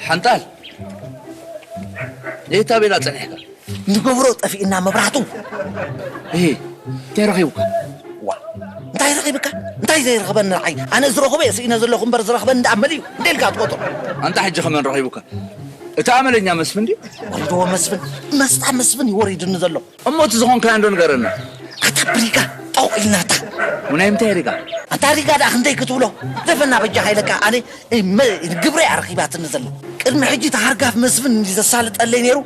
ሓንጣል፣ የት ኣቤላ ጸኒሕካ? ንገብሮ ጠፊእና መብራህቱ። እሂ፣ እንታይ ረኺቡካ? ዋ፣ እንታይ ረኺብካ? እንታይ ዘይረኽበኒ ንዓይ? ኣነ ዝረኽቦ እየ ስኢነ ዘለኹ እምበር ዝረኽበኒ ደኣ መን እዩ? እንደ ኢልካ ትቆጥሮ። ኣንታ ሕጂ ከመን ረኺቡካ? እቲ ኣመለኛ መስፍን ድዩ? ወሪድዎ መስፍን፣ መስጣ መስፍን እዩ ወሪድኒ ዘሎ። እሞ እቲ ዝኾንካዮ እንዶ ንገረና። ኣታ ብሪጋ፣ ጠውቕ ኢልናታ። ናይ ምንታይ ሪጋ? ኣታ ሪጋ ደኣ ክንደይ ክትብሎ? ደፈና በጃኻ ኢለካ፣ ኣነ፣ እ፣ መ-፣ ግብረይ ኣረኺባትኒ ዘላ። ቅድሚ ሕጂ እቲ ሃርጋፍ መስፍን እንዲ ዘሳልጠለይ ነይሩ።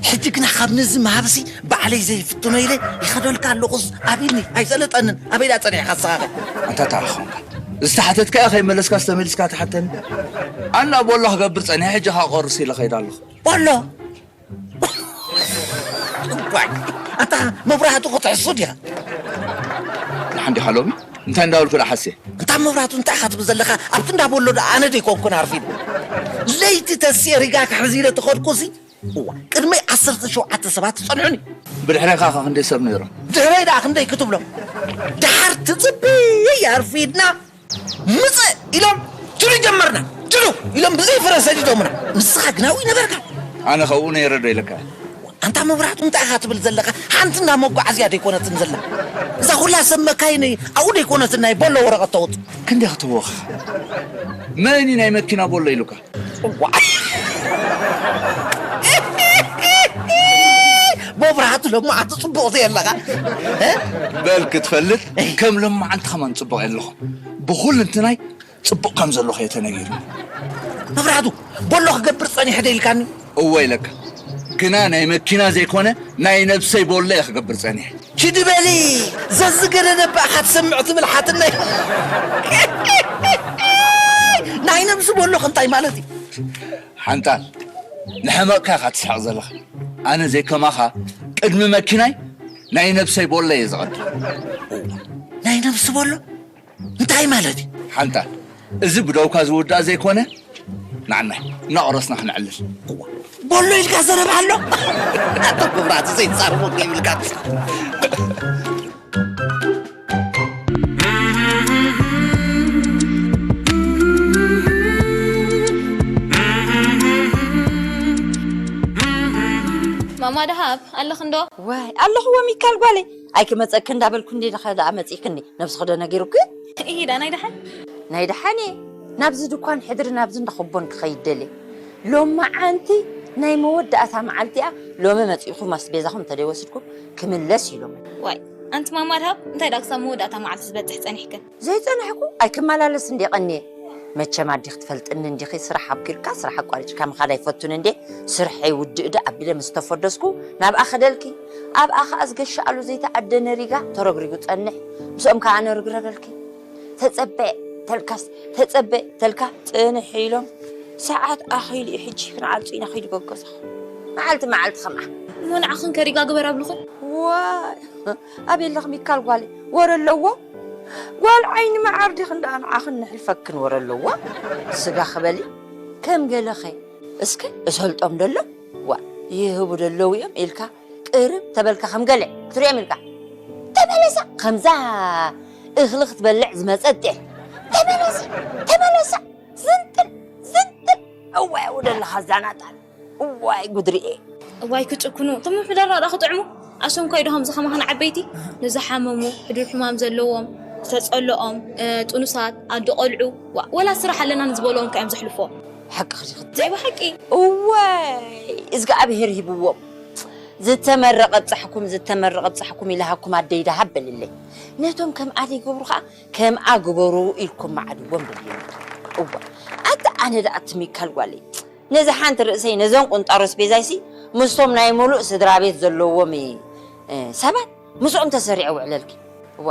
ሕጂ ግና ካብ ነዚ መሃብሲ ባዕለይ ዘይፍትኖ ኢለ ይኸደልካ ኣለኹስ፣ ኣቢኒ፣ ኣይሰለጠንን። ኣበይ ደኣ ጸኒሕካ ንስኻ ኸ? ኣንታ ተረኸብካ። ዝተሓተትካዮ ከይመለስካስ ተመሊስካ ትሓተኒ? ኣና ቦሎ ክገብር ጸኒሐ፣ ሕጂ ኸኣ ቆርስ ኢለ ኸይድ ኣለኹ። ቦሎ? ዋይ፣ ኣንታ መብራህቱ ክትሕሱ ዲኻ? ደሓን ዲኻ ሎሚ? እንታይ እንዳበልኩ ደኣ ሓስየ? እንታ መብራህቱ እንታይ ኢኻ ትብል ዘለኻ? ኣብቲ እንዳ ቦሎ ደኣ ኣነ ዶ ኣይኮንኩን ኣርፊደ? ለይቲ ተስየ ሪጋ ክሕዝ ኢለ ተኸድኩሲ፣ እዋ፣ ቅድመይ ዓሰርተ ሸውዓተ ሰባት ጸንሑኒ። ብድሕሬኻ ኸ ክንደይ ሰብ ነይሮም? ድሕረይ ደኣ ክንደይ ክትብሎ? ደሓር ትጽብይ ኣርፊድና ምጽእ ኢሎም፣ ጅሉ ጀመርና። ጅሉ ኢሎም ብዘይ ፍረ ሰዲዶምና። ንስኻ ግናዊ ነበርካ። ኣነ ኸብኡ ነይረ ዶ ኢለካ? ኣንታ መብራህቱ እንታይ ኢኻ ትብል ዘለኻ? ሓንቲ እንዳ መጓዓዝያ ደይኮነትን ዘላ። እዛ ኹላ ሰብ መካይን ኣብኡ ደይኮነትን ናይ ቦሎ ወረቐት ተውጥ። ክንደይ ክትህቦ ኢኻ? መን እዩ ናይ መኪና ቦሎ ኢሉካ? ዋይ! መብራህቱ ሎማዓንቲ ጽቡቕ ዘየለኻ። እ? በል ክትፈልጥ ከም ሎማዓንቲ ከማን ጽቡቕ የለኹ። ብኹልንትናይ ጽቡቕ ከም ዘለኹ እየ ተነጊሩ። መብራህቱ፣ ቦሎ ክገብር ጸኒሐ ዶ ኢልካኒ? እወ ኢለካ። ግና ናይ መኪና ዘይኮነ ናይ ነብሰይ ቦሎ እየ ክገብር ጸኒሐ። ኪዲ በሊ፣ ዘዝገደደ እባ ኢኻ ትሰምዕ ትብል ሓትነይ። ናይ ነብሲ ቦሎ እንታይ ማለት እዩ? ሓንጣል፣ ንሕመቕካ ኢኻ ትስሕቕ ዘለኻ። ኣነ ዘይከማኻ ቅድሚ መኪናይ ናይ ነብሰይ ቦሎ እየ ዘቐድም። ናይ ነብሲ ቦሎ? እንታይ ማለት እዩ? ሓንጣል፣ እዚ ብደውካ ዝውዳእ ዘይኮነ፣ ንዓናይ እናቐረስና ክነዕልል። እዋ፣ ቦሎ ኢልካ ዘረባ ኣሎ? ኣቶ ክብራቱ ዘይጻረፎ ከይብልካ። ማማ ደሃብ ኣለኽ እንዶ? ዋይ፣ ኣለኹ ወ ሚካል ጓለይ። ኣይክመጸኪ እንዳበልኩ እንዴ ደኸ ደኣ መጺክኒ? ነብስኺ ዶ ነጊሩኪ? እሂ ዳ ናይ ደሓን? ናይ ደሓን እየ። ናብዚ ድኳን ሕድሪ ናብዚ እንዳኸቦን ክኸይድ ደልየ። ሎማዓንቲ ናይ መወዳእታ መዓልቲ እያ። ሎሚ መጺእኹም ኣስቤዛኹም እንተደይወሲድኩም ክምለስ ኢሎም። ዋይ፣ ኣንቲ ማማ ደሃብ፣ እንታይ ደኣ ክሳብ መወዳእታ መዓልቲ ዝበጽሕ ጸኒሕክን? ዘይጸናሕኩ ኣይክመላለስ እንዴ ቀንየ። መቸም ኣዴኺ ትፈልጥኒ እንዲኺ፣ ስራሕ ኣብኪልካ ስራሕ ኣቋሪጽካ ምኻድ ኣይፈቱን እንዴ። ስርሐይ ውድእ ዶ ኣቢለ ምስ ተፈደስኩ ናብኣ ከደልኪ። ኣብኣ ኸኣ ዝገሻኣሉ ዘይተኣደነ ሪጋ ተረግሪጉ ጸንሕ። ምስኦም ከኣ ኣነ ርግረገልኪ። ተጸበ ተልካስ፣ ተጸበ ተልካ ጽንሕ ኢሎም። ሰዓት ኣኺሉ እዩ ሕጂ ክንዓልጹ ኢና ኺዱ በገዛኹ። መዓልቲ መዓልቲ ኸምኣ። እሞ ንዓኽን ከ ሪጋ ግበር ኣብልኹን? ዋይ። ኣበይ ኣለኺ ሚካል ጓለይ? ወረ ኣለዎ? ጓል ዓይኒ መዓር ዲኽን ደኣ ንዓኽን ንሕልፈክን ወረ ኣለዎ? ስጋ ክበሊ ከም ገለኸ እስከ እሰልጦም ደሎ ዋ ይህቡ ደለዉ እዮም ኢልካ ቅርብ ተበልካ ከም ገለ ክትሪኦም ኢልካ ተመለሳ ከምዛ እኽሊ ክትበልዕ ዝመጸት ጤል ተመለሳ ተመለሳ ዝንጥል ዝንጥል እዋይ ውደለኻ ዛናጣል እዋይ ጉድሪኤ እዋይ ክጭክኑ እቶም ምሕደራ ዳ ክጥዕሙ ኣሸንኳይ ዶ ከምዚ ከማኸን ዓበይቲ ንዝሓመሙ ሕዱር ሕማም ዘለዎም ዝተፀልኦም ጥኑሳት ኣዶ ቆልዑ ወላ ስራሕ ኣለና ንዝበልዎም ከዮም ዘሕልፎ ሓቅኺ ዲኺ ዘይብሓቂ እዋይ እዝግኣብሄር ሂብዎም ዝተመረቐ ብፃሕኩም ዝተመረቐ ብፃሕኩም ይልሃኩም ኣደይ ደሃብ በልለይ ነቶም ከም ኣደይ ገብሩ ከዓ ከምኣ ግበሩ ኢልኩም መዓድዎም በልዮም እዋ ኣታ ኣነ ደኣ ትሚካል ጓለይ ነዚ ሓንቲ ርእሰይ ነዘን ቁንጣሮ ስፔዛይሲ ምስቶም ናይ ሙሉእ ስድራ ቤት ዘለዎም ሰባት ምስኦም ተሰሪዐ ውዕለልኪ እዋ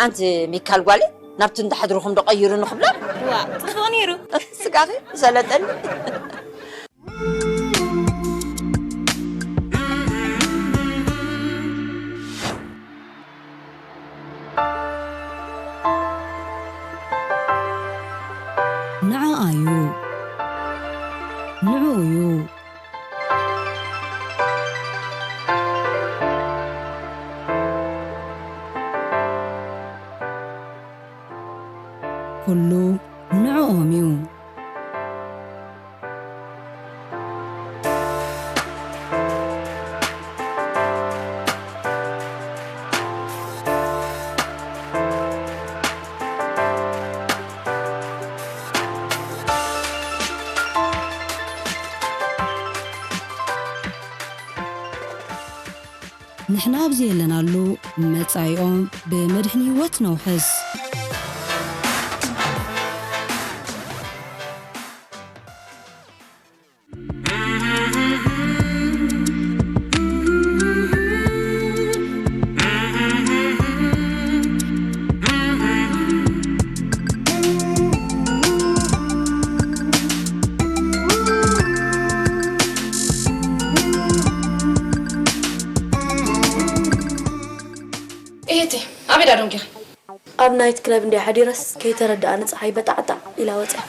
ኣንቲ ሚካል ጓለ ናብቲ እንዳሕድርኹም ዶ ቀይሩ ንኽብላ ዋ ጽቡቕ ነይሩ ስጋኺ ሰለጠኒ ንዓኣ እዩ። ንዕኡ እዩ። ኩሉ ንዕኦም እዩ። ንሕና ኣብዚ የለናሉ መጻኢኦም ብመድሕን ህይወት ነውሕስ። እየቲ ኣበይ ዳ ደንጊኺ? ኣብ ናይት ክለብ እንድየ ሓዲረስ ከይተረድኣኒ ጸሓይ በጣዕጣዕ ኢላ ወጽያ።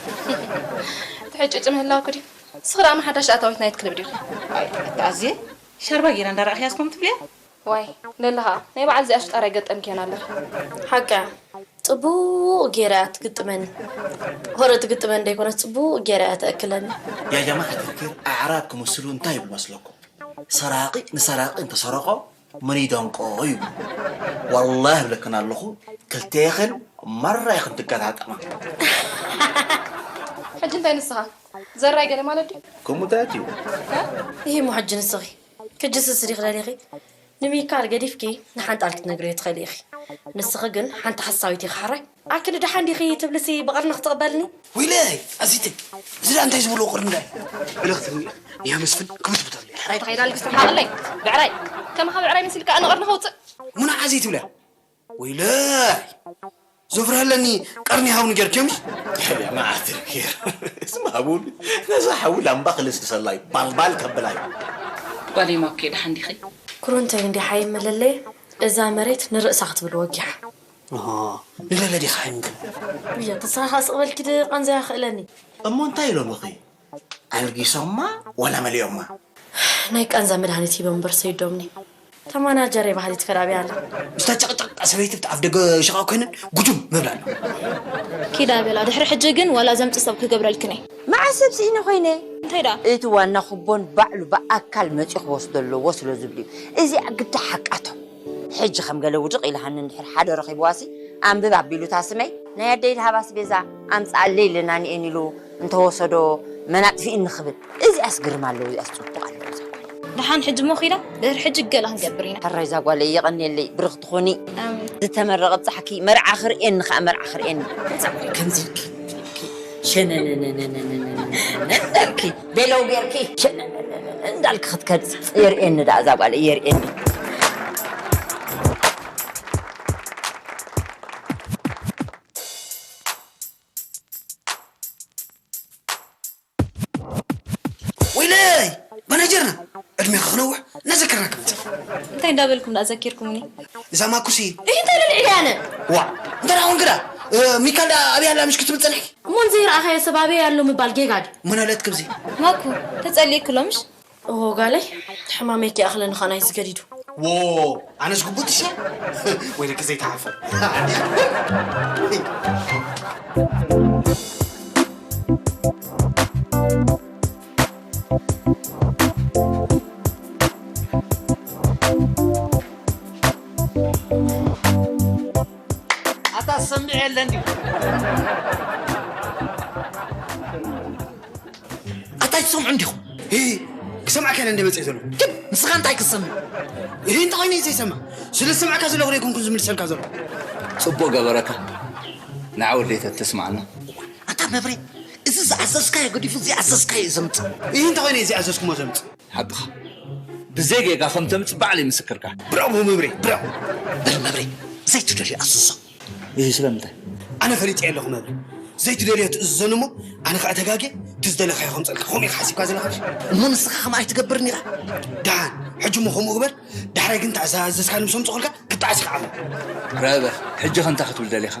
ትሕጭጭ ምህላውኪ ድዩ? ንስኺ ደኣ መሓዳሽ ኣታዊት ናይት ክለብ ዲኺ? ኣይ ኣታ ኣዝየ ሻርባ ጌራ እንዳረኣኽያስ ከምኡ ትብልያ? ዋይ ለለ ኸኣ ናይ በዓል እዚኣ ሽጣር ኣይገጠምክዮን ኣለኺ። ሓቃ ጽቡቕ ጌራ እያ ትግጥመኒ። ወረ ትግጥመኒ ደይኮነስ ጽቡቕ ጌራ እያ ተእክለኒ። ያ ጀማዓ ክርክር ኣዕራብ ክምስሉ እንታይ ይብሉ መስለኩም? ሰራቒ ንሰራቒ እንተሰረቖ መን ይደንቆ ይብሉ። ዋላሂ እብለክን ኣለኹ ክልቴኽን ማራ ኢኽን ትገጣጠማ። ሕጂ እንታይ ንስኻ ዘራይ ገለ ማለት ድዩ? ከምኡ እንታይ ኣትዩ? ይሄ እሞ ሕጂ ንስኺ ክጅስስ ዲኺ ደሊኺ? ንሚካል ገዲፍኪ ንሓንጣል ክትነግርዮ ትኽእሊ ኢኺ። ንስኺ ግን ሓንቲ ሓሳዊት ኢኺ ሓራይ። ኣክሊ ደሓን ዲኺ ትብልሲ ብቐርኒ ክትቕበልኒ? ወይለይ ኣዚተይ እዚ ደኣ እንታይ ዝብልዎ ቅርኒ ደኣ እዩ? ብለኽትኒ እያ መስፍን ክብትብተሉ እየ። ሕራይ ተኻይዳ ልግስቲ ሓቕለይ ብዕራይ ከማኻ ብዕራይ መሲልካ ኣነ ቐርኒ ከውፅእ። ሙና ዓዘይ ትብልያ ወይለይ ዘፍርሀለኒ ቀርኒ ሃውኒ ጌርክዮ ምሽ? መዓትር ጌር እስማ ሃቡል ነዛ ሓዊ ላምባ ክልስልሰላ እዩ ባልባል ከብላ እዩ። ጓለይ ማኩ ደሓን ዲኺ? ኩሩንተይ እንዲሓ ይመለለየ እዛ መሬት ንርእሳ ክትብል ወጊሓ። ንለለ ዲኻ ሓይምክን? እያ ተስኻ ስቕ በልኪ ቃንዛ ያኽእለኒ። እሞ እንታይ ኢሎምኺ? ኣልጊሶማ ዋላ መሊኦማ? ናይ ቃንዛ መድሃኒት ሂቦም እምበር ሰይዶምኒ። እታ ማናጀረይ በሃሊት ከ ኣበይ ኣላ? ምስታ ጨቕጨቕ ሰበይቲ ብቲ ኣፍ ደገ ሽቓቕ ኮይነን ጉጅም ምብላ ኣሎ። ኪዳ በላ ድሕሪ ሕጂ ግን ዋላ ዘምጽእ ሰብ ክገብረልክን እየ። መዓስ ሰብ ስኢነ ኮይነ? እንታይ ደኣ? እቲ ዋና ኩቦን ባዕሉ ብኣካል መጺኡ ክወስዶ ኣለዎ ስለ ዝብል'ዩ። እዚኣ ግዳ ሓቃቶም። ሕጂ ከም ገለ ውድቕ ኢላሃኒ እንድሕር ሓደ ረኺብዋሲ ኣንብብ ኣቢሉታ ስመይ ናይ ኣደይ ድሃብ ኣስቤዛ ኣምጽኣለይ ለናኒኤን ኢሉ እንተወሰዶ መን ኣጥፊእኒ ክብል እዚኣስ ግርም ኣለዎ እዚኣስ ጽቡቕ ኣለዎ እዛ ጓል። ደሓን ሕጂ እሞ ኺዳ ድሕሪ ሕጂ ገለ ክንገብር ኢና። ሕራይ እዛ ጓለይ የቐንየለይ ብርኽቲ ኹኒ። ኣሜን። ዝተመረቐ ብጻሕኪ መርዓ ክርእየኒ ኸኣ መርዓ ክርእየኒ። እዛ ጓል ከምዚ ኢልኪ ኢልኪ ሸነነነነነነነነ እንዳልኪ ቤለው ጌርኪ ሸነነነነነነ እንዳልኪ ክትከድስ የርእየኒ ደኣ እዛ ጓለይ የርእየኒ። ወይለይ ማናጀርና ዕድሜኻ ክነውሕ ነዛ ክራክብ እንታይ እንዳበልኩም ደኣ ዘኪርኩምኒ? እዛ ማኩሲ ይህ እንታይ ልዕሊ ኣነ ዋ እንተ ደኣ ኮንክ ደኣ ሚካል ደኣ ኣብያ ኣላ ምሽ ክትብል ጸኒሕኪ? እሞ ንዘይረኣኻዮ ሰብ ኣበይ ኣሎ ምባል ጌጋ ድዩ? መን ኣለትኪ ኣብዚ? ማኩ ተጸሊእኪ ሎምሽ? እዎ ጋለይ ሕማመይ ከይኣኽለኒ ኸኣ ናይዚ ገዲዱ። ዎ ኣነስ ግቡእ ትሻ ወይለኪ ዘይተሓፍር ኣታ ዝሰምዕ የለን ድዩ? ኣታ ኣይትሰምዑ እንዲኹም ክሰምዓካ ኢለ እንደ መፅእ ዘሎ ንስኻ እንታይ ክትሰምዕ እንተ ኮይኑ ዘይሰምዕ ስለ ዝሰምዓካ ዘለኹ ዘይኮንኩ ዝምልሰልካ ዘሎ ፅቡቅ ገበረካ ንዓ ወደይ ተትስማዕና ኣታ መብሬ እዚ ዝኣዘዝካዮ ገዲፉ ዘይኣዘዝካዮ እዩ ዘምፅእ ይህ እንተ ኮይኑ ዘይኣዘዝኩሞ ዘምፅእ ሓቅኻ ብዘይ ጌጋ ከም ተምፅእ ባዕለይ ምስክርካ። ብራቮ መብሬ ብራቮ። በል መብሬ ዘይትደልዮ ኣዝዞ። እህ ስለምንታይ? ኣነ ፈሊጠዮ ኣለኹ መብሬ። ዘይትደልዮ ትእዝዘኒ እሞ ኣነ ከኣ ተጋግየ እቲ ዝደለኻዮ ከምፀልካ ከምኡ ኢኻ ሓሲብካ ዘለኻ ድዩ? እሞ ንስኻ ከምኣ ኣይትገብርን ኢኻ። ደሓን ሕጂ እሞ ከምኡ ግበር። ዳሕራይ ግን እታ ዝኣዘዝካኒ ምስ ኣምፀኹልካ ክትጠዓስ ኢኻ ዓቕሊ። ረበ ሕጂ ኸ እንታይ ክትብል ደሊኻ?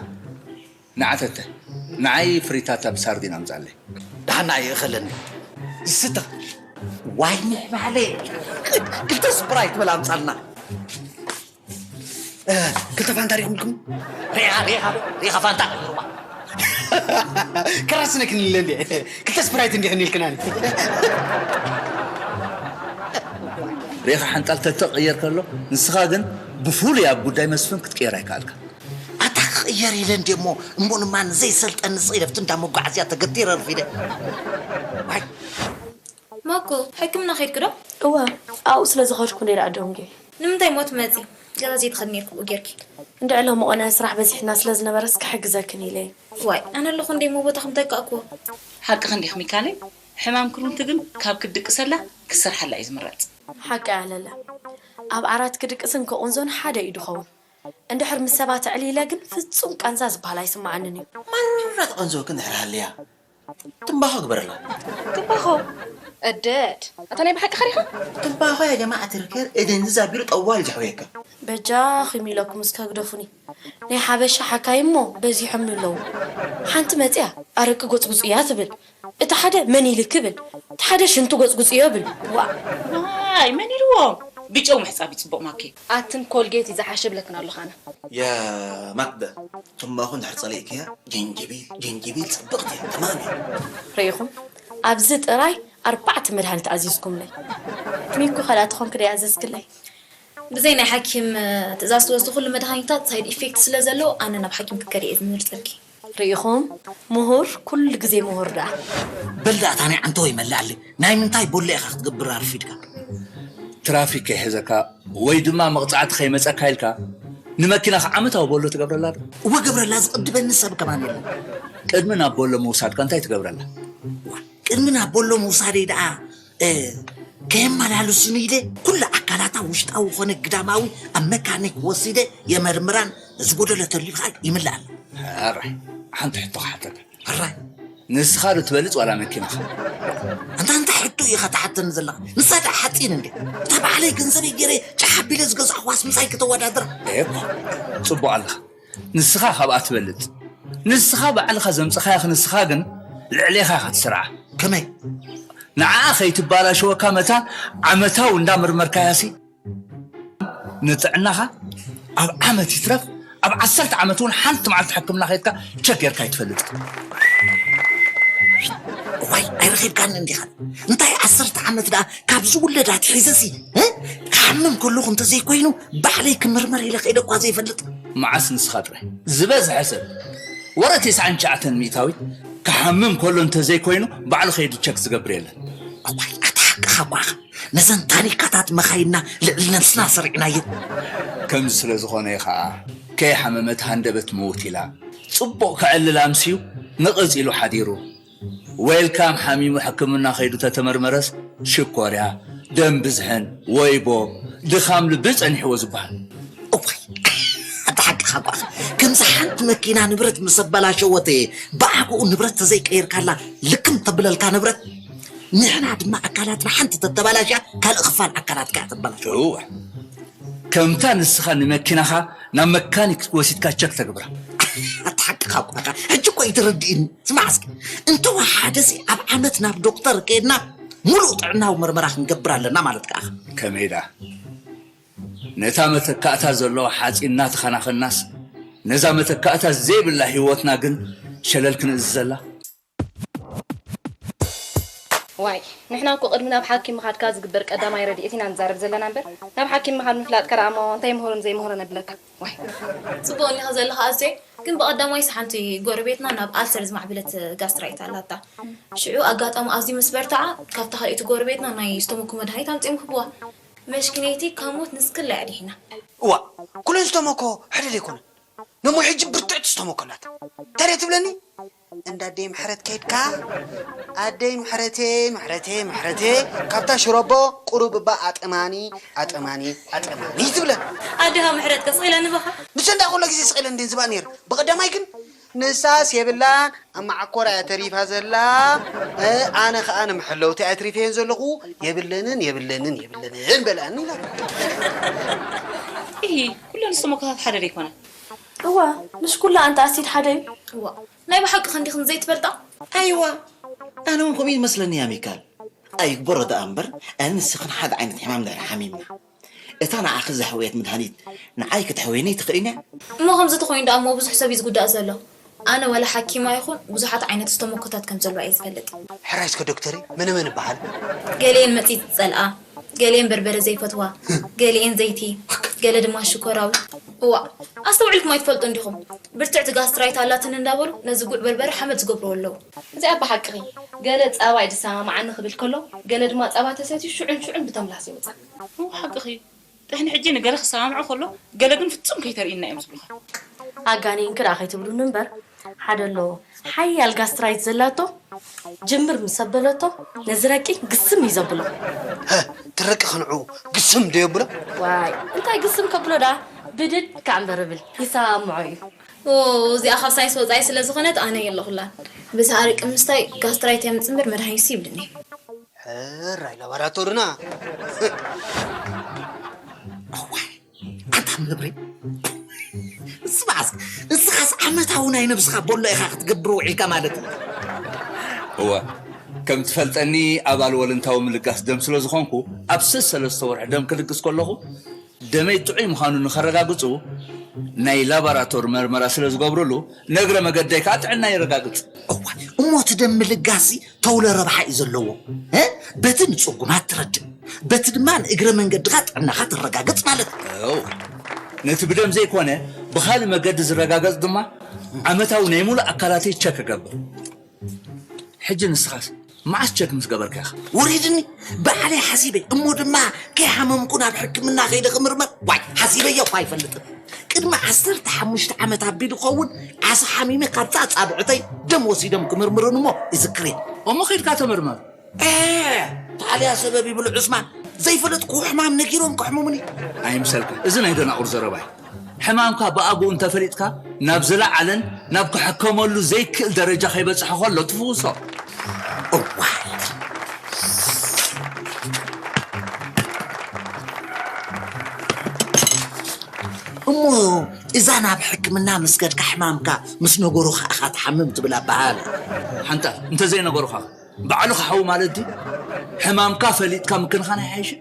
ንዓ ተተ ንዓይ ፍሪታታ ብሳርዲን ኣምጻለይ። ደሓን ንዓይ እኸለኒ። ዝስተ ዋይኒ ባለ ክልተ ስፕራይት በል ኣምጻልና። ክልተ ፋንታ ሪኹም ኢልኩም? ሪኻ ሪኻ ሪኻ ፋንታ ቀይሩዋ። ክራስነ ክንለ እንዴ ክልተ ስፕራይት እንዴ ክንልክናኒ። ሬኻ ሓንጣል ተተቕየር ከሎ ንስኻ ግን ብፍሉይ ኣብ ጉዳይ መስፍን ክትቅየር ኣይከኣልካ። ኣታ ክቕየር ኢለ እንዴ እሞ እሞ ንማን ዘይሰልጠኒ ስኢለፍቲ እንዳ መጓዓዝያ ተገቲረ ኣርፊደ። ዋይ ማኮ ሕክምና ከይድክ ዶ? እወ ኣብኡ ስለ ዝኸድኩ ነይረ ኣደንጉየ። ንምንታይ ሞ ትመጺ? ገዛ ዘይትኸዲ ነይርኪ ብኡ ጌርኪ። እንድዒ ሎሚ ቖነ ስራሕ በዚሕና ስለ ዝነበረስ ክሕግዘክን ኢለ እየ። ዋይ ኣነ ኣለኹ እንዴ እሞ ቦታኹም ተይከኣክዎ። ሓቅኺ እንዲኺ ሚካለይ፣ ሕማም ክሩንቲ ግን ካብ ክትድቅሰላ ክትሰርሓላ እዩ ዝምረጽ። ሓቀይ ኣለለ። ኣብ ዓራት ክድቅስን ክቑንዞን ሓደ እዩ ድኸውን። እንድሕር ምስ ሰባት ኣዕሊለ ግን ፍጹም ቃንዛ ዝበሃል ኣይስምዓንን እዩ። መረር ትቕንዝወኪ እንድሕር ሃልያ ትምባኾ ግበርላ። ትምባኾ? እደድ። ኣታ ናይ ብሓቂ ኸሪኻ? ትምባኾ ያ ጀማዓ ትርከር እደንዝዝ ኣቢሉ ጠዋል ዘሕውየካ። በጃኹም ኢለኩም እስከ ግደፉኒ። ናይ ሓበሻ ሓካይም እሞ በዚሖምኒ ኣለዉ። ሓንቲ መጺኣ ኣረቂ ጎጽጉጽያ ትብል። እቲ ሓደ መን ኢልኪ ይብል፣ እቲ ሓደ ሽንቱ ጎጽጉጽዮ ይብል። ዋእ። ዋይ መን ኢልዎም? ብጨው ምሕጻብ እዩ ጽቡቕ ማኪ። ኣትን ኮልጌት እዩ ዝሓሸ ብለክን ኣለኹ ኣነ። ያ ማክዳ ትማኹ እንድሕር ጸሊእክያ ጀንጀቢል ጀንጀቢል ጽብቕቲ እያ ተማም እያ። ርኢኹም ኣብዚ ጥራይ ኣርባዕተ መድሃኒት ኣዚዝኩምለይ። ሚኩ ካልኣ ትኾንኪ ዶ ይኣዘዝክለይ? ብዘይ ናይ ሓኪም ትእዛዝ ትወስዲ ኩሉ መድሃኒታት ሳይድ ኢፌክት ስለ ዘለዎ ኣነ ናብ ሓኪም ክትከዲ እየ ዝምርጸልኪ። ርኢኹም ምሁር ኩሉ ግዜ ምሁር ደኣ። በል ደኣ እታ ናይ ዓንተወይ መላኣለይ ናይ ምንታይ ቦሎ ኢኻ ክትገብር ኣርፊድካ። ትራፊክ ከይሕዘካ ወይ ድማ መቕጻዕቲ ከይመጸካ ኢልካ ንመኪናኻ ዓመታዊ ቦሎ ትገብረላ ዶ? እወ እገብረላ ዝቕድበኒ ሰብ ከማን የለን። ቅድሚ ናብ ቦሎ ምውሳድካ እንታይ ትገብረላ? ቅድሚ ናብ ቦሎ ምውሳደይ ደኣ ከየመላልሱኒ ኢለ ኩሉ ኣካላታ ውሽጣዊ ኾነ ግዳማዊ ኣብ መካኒክ ወሲደ የመርምራን ዝጎደለ ተልዩ ከዓ ይምልኣላ። ሕራይ ሓንቲ ሕቶ ክሓተካ። ሕራይ ንስኻ ዶ ትበልፅ ዋላ መኪናኻ? ኣንታ እንታይ ሕቶ ኢኻ ትሓተኒ ዘለኻ? ንሳ ደኣ ሓፂን እንዴ? እታ ባዕለይ ገንዘበይ ገይረ ጫሕ ኣቢለ ዝገዛእኽዋስ ምሳይ ከተወዳድራ? ኤኮ ፅቡቕ ኣለኻ። ንስኻ ካብኣ ትበልጽ። ንስኻ ባዕልኻ ዘምጽኻያ ክንስኻ ግን ልዕሌኻ ኢኻ ትስርዓ። ከመይ? ንዓኣ ከይትባላሸወካ መታን ዓመታዊ እንዳመርመርካያሲ ንጥዕናኻ ኣብ ዓመት ይትረፍ ኣብ ዓሰርተ ዓመት እውን ሓንቲ መዓልቲ ሕክምና ከይድካ ቸክ ጌርካ ኣይትፈልጥን። እዋይ ኣይረኺብካኒ እንዲኻ እንታይ ዓሰርተ ዓመት ደኣ ካብ ዝውለድ ኣትሒዘሲ እ? ክሓምም ከለኹ እንተዘይኮይኑ ባዕለይ ክምርመር ኢለ ከይደ እኳ ዘይፈልጥ። መዓስ ንስኻ ጥራይ ዝበዝሐ ሰብ ወረ ተስዓን ትሽዓተን ሚእታዊት ክሓምም ከሎ እንተዘይኮይኑ ባዕሉ ከይዱ ቸክ ዝገብር የለን። እዋይ ኣታ ሓቅኻ እኳ ኢኻ ነዘን ታኒካታት መኻይንና ልዕሊ ነብስና ሰሪዕናየን። ከምዚ ስለ ዝኾነ እዩ ኸኣ ከይሓመመት ሃንደበት ምውት ኢላ ጽቡቕ ከዕልል ኣምስዩ ንቕጽ ኢሉ ሓዲሩ። ዌልካም ሓሚሙ ሕክምና ከይዱ ተተመርመረስ ሽኮርያ፣ ደም ብዝሕን፣ ወይቦ፣ ድኻም ልቢ ጸኒሕዎ ዝበሃል። እዋይ ኣታ ሓቅኻ ጓኻ ከምዚ ሓንቲ መኪና ንብረት ምስ ኣበላሸወት ብኣግኡ ንብረት ተዘይቀይርካላ ልክም ተብለልካ ንብረት ንሕና ድማ ኣካላትና ሓንቲ ተተባላሽያ ካልእ ክፋል ኣካላትካ እያ ተበላሽዋ። እወ፣ ከምታ ንስኻ ንመኪናኻ ናብ መካኒክ ወሲድካ ቸክ ተግብራ። ኣታ ሓቅኻ እኮ ኢኻ። ሕጂ እኮ እዩ ተረዲእኒ። ስማዕ እስኪ፣ እንተወሓደሲ ኣብ ዓመት ናብ ዶክተር ከይድና ሙሉእ ጥዕናዊ መርመራ ክንገብር ኣለና ማለት ከኣ። ከመይ ደኣ? ነታ መተካእታ ዘለዋ ሓፂን እናተኸናኸናስ ነዛ መተካእታ ዘይብላ ህይወትና ግን ሸለል ክንእዝዘላ? ዋይ፣ ንሕና እኮ ቅድሚ ናብ ሓኪም ምኻድካ ዝግበር ቀዳማይ ረድኤት ኢና ንዛረብ ዘለና እምበር፣ ናብ ሓኪም ምኻድ ምፍላጥካ ደኣ እሞ እንታይ ምህሮን ዘይምህሮን ኣብለካ። ዋይ። ፅቡቅ እኒኻ ዘለኻ ኣዜ፣ ግን ብቐዳማይስ ሓንቲ ጎረቤትና ናብ ኣልሰር ዝማዕበለት ጋስትራይት ኣላታ። ሽዑ ኣጋጣሚ ኣዝዩ ምስ በርትዓ ካብታ ካልኣይቲ ጎረቤትና ናይ ስቶሞኮ መድሃኒት ኣምፂኦም ክህብዋ። መሽኪነይቲ ካብ ሞት ንስክላ እያ ድሒና። እዋ፣ ኩለን ዝተመኮ ሕድድ ኣይኮነን። ነሞ ሕጂ ብርትዕቲ ዝተመኮ ኣላት። ታዲያ ትብለኒ? እንዳ ኣደይ ምሕረት ከይድካ ኣደይ ምሕረቴ ምሕረቴ ምሕረቴ ካብታ ሽሮቦ ቁሩብ እባ ኣጠማኒ ኣጠማኒ ኣጠማኒ ትብለን። ኣዴኻ ምሕረት ከ ስቕ ኢላ ንበኻ? ንሰ እንዳ ኩሎ ግዜ ስቕ ኢለ እንድን ዝባእ ነይር። ብቐዳማይ ግን ንሳስ የብላን ኣብ መዓኮር እያ ተሪፋ ዘላ። ኣነ ኸኣ ንመሐለውቲ ኣትሪፈየን ዘለኹ የብለንን የብለንን የብለንን በልኣኒ ኢላ። ኢሂ ኩለን ዝተመኮታት ሓደ ደይኮና። እዋ ምሽ ኩላ ኣንታ ኣሲድ ሓደ እዩ። እዋ ናይ ብሓቂ ክንዲኽን ዘይትፈልጣ? ኣይዋ ኣነ እውን ከምኡ ይመስለኒ እያ ሚካል። ኣይግበሮ ደኣ እምበር ኣነ ንስኽን ሓደ ዓይነት ሕማም ድሕሪ ሓሚምና እታ ንዓኺ ዘሕወየት መድሃኒት ንዓይ ክትሕውየኒ ኣይትኽእልን እያ። እሞ ከምዚ ተኾይኑ ደኣ እሞ ብዙሕ ሰብ እዩ ዝጉዳእ ዘሎ። ኣነ ዋላ ሓኪም ኣይኹን ብዙሓት ዓይነት ዝተመኮታት ከም ዘለዋ እየ ዝፈልጥ። ሕራይ እስከ ዶክተረይ መነ መን እበሃል? ገሊኤን መጺጽ ዝጸልኣ፣ ገሊኤን በርበረ ዘይፈትዋ፣ ገሊኤን ዘይቲ፣ ገለ ድማ ሽኮራዊ። እዋእ ኣስተውዒልኩም ኣይትፈልጡን ዲኹም? ብርትዕቲ ጋስትራይት ኣላትኒ እንዳበሉ ነዚ ጉዕ በርበረ ሓመድ ዝገብርዎ ኣለዉ። እዚኣ ብሓቅኺ ገለ ጸባ እዩ ዝሰማምዓኒ ክብል ከሎ ገለ ድማ ጸባ ተሰትዩ ሽዑን ሽዑን ብተምላስ ይወጽእ። እው ሓቅኺ እዩ። ጥሕኒ ሕጂ ንገለ ክሰማምዖ ከሎ ገለ ግን ፍጹም ከይተርእይና እዮም ዝብሉኻ። ኣጋንንኪ ደኣ ከይትብሉኒ እምበር ሓደ ኣሎ ሓያል ጋስትራይት ዘላቶ ጅምር ምስ ኣበለቶ ነዚ ረቂ ግስም እዩ ዘብሎ። ትረቂ ክንዑ ግስም ዶ የብሎ? ዋይ እንታይ ግስም ከብሎ ደኣ ብድድ ከኣ እምበር እብል ይሰማምዖ እዩ። እዚኣ ካብ ሳይንስ ወፃኢ ስለ ዝኾነት ኣነ የለኹላን። ብዚ ኣረቂ ምስታይ ጋስትራይት የምፅእ እምበር መድሃኒትሲ ይብልኒ። ሕራይ ላባራቶርና። ኣታ መብሬ ስማዕስ እስኻስ ዓመታዊ ናይ ነብስኻ ቦሎ ኢኻ ክትገብር ውዒልካ ማለት እዩ። እወ ከም ትፈልጠኒ ኣባል ወለንታዊ ምልጋስ ደም ስለ ዝኾንኩ ኣብ ሰሰለስተ ወርሒ ደም ክልግስ ከለኹ ደመይ ጥዑይ ምዃኑ ንኸረጋግፁ ናይ ላባራቶር መርመራ ስለ ዝገብርሉ ንእግረ መገደይ ከዓ ጥዕና የረጋግፅ። እዋ እሞ እቲ ደም ምልጋስሲ ተውለ ረብሓ እዩ ዘለዎ። በቲ ንፅጉማት ትረድእ፣ በቲ ድማ ንእግረ መንገድኻ ጥዕናኻ ተረጋግፅ ማለት እዩ። እው ነቲ ብደም ዘይኮነ ብኻልእ መገዲ ዝረጋገፅ ድማ ዓመታዊ ናይ ሙሉእ ኣካላተይ ቸክ እገብር። ሕጂ ንስኻስ መዓስ ቸክ ምስ ገበርካ ኢኻ? ወሪድኒ ባዕለይ ሓሲበይ እሞ ድማ ከይሓመምኩ ናብ ሕክምና ከይደ ክምርመር ዋይ ሓሲበዮ እኳ ኣይፈልጥን። ቅድሚ ዓሰርተ ሓሙሽተ ዓመት ኣቢሉ ክኸውን ዓሳ ሓሚመ ካብቲ ኣጻብዕተይ ደም ወሲዶም ክምርምሩኒ እሞ እዝክር እየ። እሞ ከይድካ ተመርመር። ኤ ታልያ ሰበብ ይብሉ ዑስማን ዘይፈለጥኩዎ ሕማም ነጊሮም ከሕምሙኒ። ኣይምሰልካ እዚ ናይ ደናቑር ዘረባ እዩ። ሕማምካ ብኣግኡ እንተፈሊጥካ ናብ ዝለዓለን ናብ ክሕከመሉ ዘይክእል ደረጃ ከይበፅሐ ከሎ ትፍውሶ። እዋይ እሞ እዛ ናብ ሕክምና ምስ ከድካ ሕማምካ ምስ ነገሩኻ ኢኻ ትሓምም ትብል ኣበሃል። ሓንጣል እንተዘይነገሩኻ ባዕሉ ክሓዊ ማለት ድዩ? ሕማምካ ፈሊጥካ ምክንኻን ኣይሓይሽን?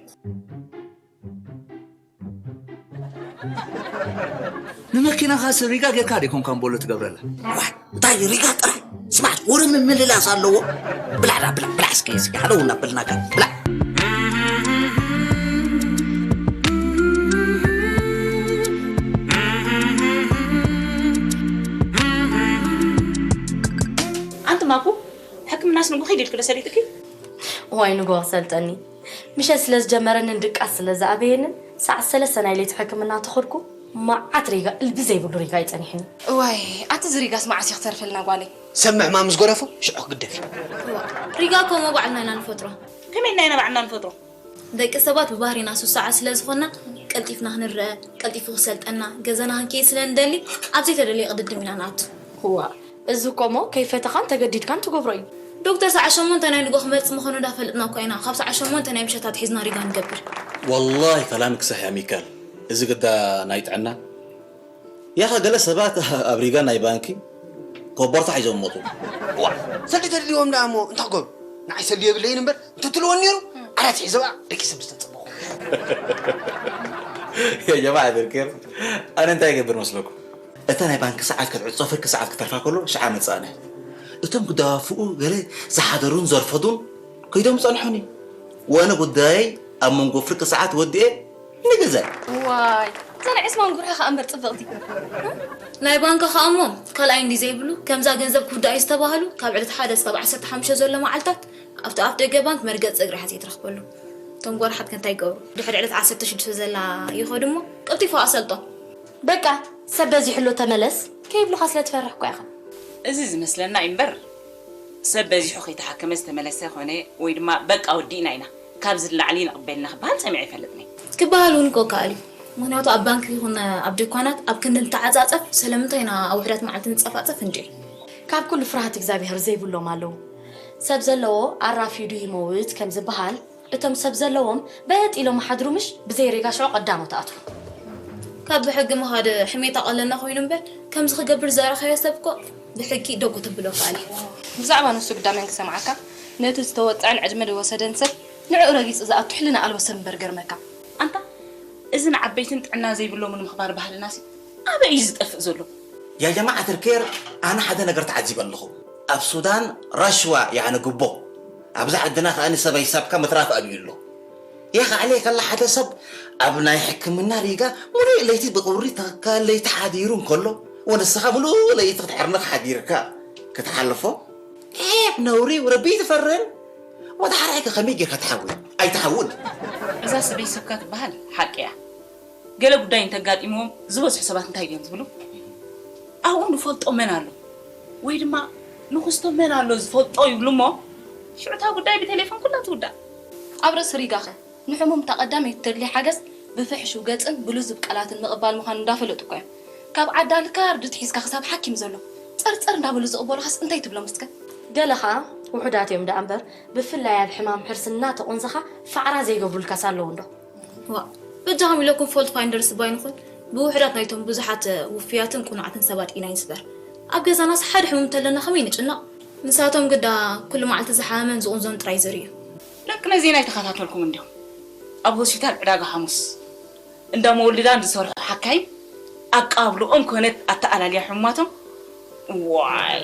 ንመኪናኻስ ሪጋ ጌርካ ዶ ኣይኮንካን ቦሎ ትገብረላ? ዋይ እንታይ ሪጋ ጥራይ ስማዕ ወረ ምምልላስ ኣለዎ። ብላዕ ዳ ብላዕ ብላዕ እስከ እዚ ሃለው እናበልናካ ብላዕ። ኣንቲ ማኩ ሕክምናስ ንጉ ኺድ ኢልኪ ዶ ሰሊጥኪ? እዋይ ንጎ ክሰልጠኒ ምሸት ስለ ዝጀመረንን ድቃስ ስለ ዝኣበየንን ሰዓት ሰለስተ ናይ ለይቲ ሕክምና እንተኸድኩ መዓት ሪጋ እልቢ ዘይብሉ ሪጋ እዩ ጸኒሕኒ። እዋይ ኣቲ እዚ ሪጋስ መዓስ እዩ ክተርፈልና ጓለይ። ሰብ ምሕማም ምስ ጎደፎ ሽዑ ክግደፍ እዩ። ሪጋ እኮ እሞ ባዕልና ኢና ንፈጥሮ። ከመይ ኢልና ኢና ባዕልና ንፈጥሮ? ደቂ ሰባት ብባህሪና ሱሳዓት ስለ ዝኾንና ቀልጢፍና ክንረኣ፣ ቀልጢፉ ክሰልጠና፣ ገዛና ክንከይድ ስለ ንደሊ ኣብ ዘይተደልየ ቅድድም ኢና ንኣቱ። እዋእ እዚ እኮ እሞ ከይፈተኻን ተገዲድካን ትገብሮ እዩ። ዶክተር ሰዓት ሸሞንተ ናይ ንጎ ክመጽእ ምዃኑ እንዳፈለጥና እኮ ኢና ካብ ሰዓት ሸሞንተ ናይ ምሸት ኣትሒዝና ሪጋ ንገብር። ወላሂ ከላምክ ሰሕ ያ ሚካል፣ እዚ ግዳ ናይ ጥዕና ያኸ ገለ ሰባት ኣብ ሪጋ ናይ ባንኪ ኮቦርታ ሒዞም መጹ። ዋ ሰልዲ ተድልዎም ደኣ እሞ እንታይ ክገብሩ? ንዓይ ሰልዲ የብለይን እምበር እንተትልወኒ ነይሩ ዓራት ሒዘ በኣ ደቂ ሰብ ዝተጸበኹ። የጀማዓ ብርኬር ኣነ እንታይ ይገብር መስለኩም? እታ ናይ ባንክ ሰዓት ክትዕጾ ፍርቂ ሰዓት ክተርፋ ከሎ ሽዓ መጻእነ። እቶም ክደዋፍኡ ገለ ዝሓደሩን ዘርፈዱን ከይዶም ጸንሑኒ። ወነ ጉዳየይ ኣብ መንጎ ፍርቂ ሰዓት ወዲኤ ንገዛይ። ዋይ እዛ ናይ ዕስማን ጉርሒ ከኣ እምበር ጽብቕቲ። ናይ ባንክ ከኣ እሞ ካልኣይ እንዲ ዘይብሉ ከምዛ ገንዘብ ክውዳእ እዩ ዝተባህሉ ካብ ዕለት ሓደ እስካብ ዓሰርተ ሓሙሽተ ዘሎ መዓልታት ኣብቲ ኣፍ ደገ ባንክ መርገጽ እግሪ ሓዘይ ትረኽበሉ። እቶም ጎርሓት ከ እንታይ ይገብሩ? ድሕሪ ዕለት ዓሰርተ ሽዱሽተ ዘላ ይኸዱ እሞ ቀልጢፉ ኣሰልጦም። በቃ ሰብ በዚሕሎ ተመለስ ከይብሉኻ ስለ ትፈርሕ እኮ ኢኻ። እዚ ዝመስለና እዩ እምበር ሰብ በዚሑ ከይተሓከመ ዝተመለሰ ኮነ ወይ ድማ በቃ ወዲእና ኢና ካብዚ ንላዕሊ ንቕበልና ክበሃል ሰሚዐ ኣይፈልጥን እየ። ክበሃል እውን እኮ ይከኣል እዩ። ምኽንያቱ ኣብ ባንክ ይኹን ኣብ ድኳናት ኣብ ክንዲ ንተዓጻጸፍ ስለምንታይ ኢና ኣብ ውሑዳት መዓልቲ ንጸፋጸፍ እንድዒ። ካብ ኩሉ ፍርሃት እግዚኣብሄር ዘይብሎም ኣለዉ። ሰብ ዘለዎ ኣራፊዱ ይመውት ከም ዝበሃል እቶም ሰብ ዘለዎም በጥ ኢሎም ይሓድሩ ምሽ ብዘይ ሪጋ ሽዑ ቀዳሞት ኣትዉ። ካብ ብሕጊ ምኻድ ሕሜታ ቀለልና ኮይኑ እምበር ከምዚ ክገብር ዝኣረኻዮ ሰብ እኮ ብሕጊ ደጉ ተብሎ ከኣል እዩ። ብዛዕባ ንሱ ግዳ መን ክሰምዓካ? ነቲ ዝተወጥዐን ዕድመ ዝወሰደን ሰብ ንዕኡ ረጊጹ ዝኣቱ ሕልና ኣልቦ ሰብ እምበር ገርመካ። ኣንታ እዚ ንዓበይትን ጥዕና ዘይብሎምን ምኽባር ባህልናሲ ኣበይ እዩ ዝጠፍእ ዘሎ? ያ ጀማዓት ኣልከይር ኣነ ሓደ ነገር ተዓዚበ ኣለኹ ኣብ ሱዳን ረሽዋ ያዕኒ ግቦ ኣብዛ ዓድና ከኣ ሰበይ ሰብካ ምትራፍ ኣብዩ ኣሎ ያኽ ዓለይ ከላ ሓደ ሰብ ኣብ ናይ ሕክምና ሪጋ ሙሉእ ለይቲ ብቁሪ ተኸካ ለይቲ ሓዲሩ እንከሎ ወንስኻ ሙሉእ ለይቲ ክትሕርንኽ ሓዲርካ ክትሓልፎ ዒብ ነውሪ ረቢ ትፈርን ወደ ሓራይ ከመይ ጌርካ ትሓውል ኣይትሓውል እዛ ሰበይ ሰብካ ትበሃል ሓቂ እያ ገለ ጉዳይ እንተጋጢምዎም ዝበዝሑ ሰባት እንታይ ድዮም ዝብሉ? ኣብኡ ንፈልጦ መን ኣሎ ወይ ድማ ንኽስቶ መን ኣሎ ዝፈልጦ ይብሉ እሞ ሽዑ እታ ጉዳይ ብቴሌፎን ኩላ ትውዳእ። ኣብ ርእሲ ሪጋኸ ንሕሙም እታ ቀዳመይቲ ተድልያ ሓገዝ ብፍሕሹው ገጽን ብልዙብ ቃላትን ምቕባል ምዃኑ እንዳፈለጡ እኮ እዮም ካብ ዓዲ ኣልካርድት ሒዝካ ክሳብ ሓኪም ዘሎ ጸርጸር እንዳበሉ ዝቕበሉኻስ እንታይ ትብሎም እስከ? ገለ ኸኣ ውሑዳት እዮም ደኣ እምበር ብፍላይ ኣብ ሕማም ሕርሲ እናተቖንዘኻ ፋዕራ ዘይገብሩልካስ ኣለዉ እንዶ? ዋእ በጃኹም ኢለኩም ፎልት ፋይንደርስ እባ ኣይንኹን ብውሑዳት ናይቶም ብዙሓት ውፉያትን ቅኑዓትን ሰባት ኢና ኣይንስበር ኣብ ገዛናስ ሓደ ሕሙም እንተለና ከመይ ንጭነቕ ንሳቶም ግዳ ኩሉ መዓልቲ ዝሓመመን ዝቑንዞን ጥራይ ዝርእዩ ደቂ ነዜና ኣይተኸታተልኩም እንዲኹም ኣብ ሆስፒታል ዕዳጋ ሓሙስ እንዳ መወልዳን ዝሰርሑ ሓካይም ኣቀባብልኦም ኮነ ኣተኣላልያ ሕሙማቶም ዋይ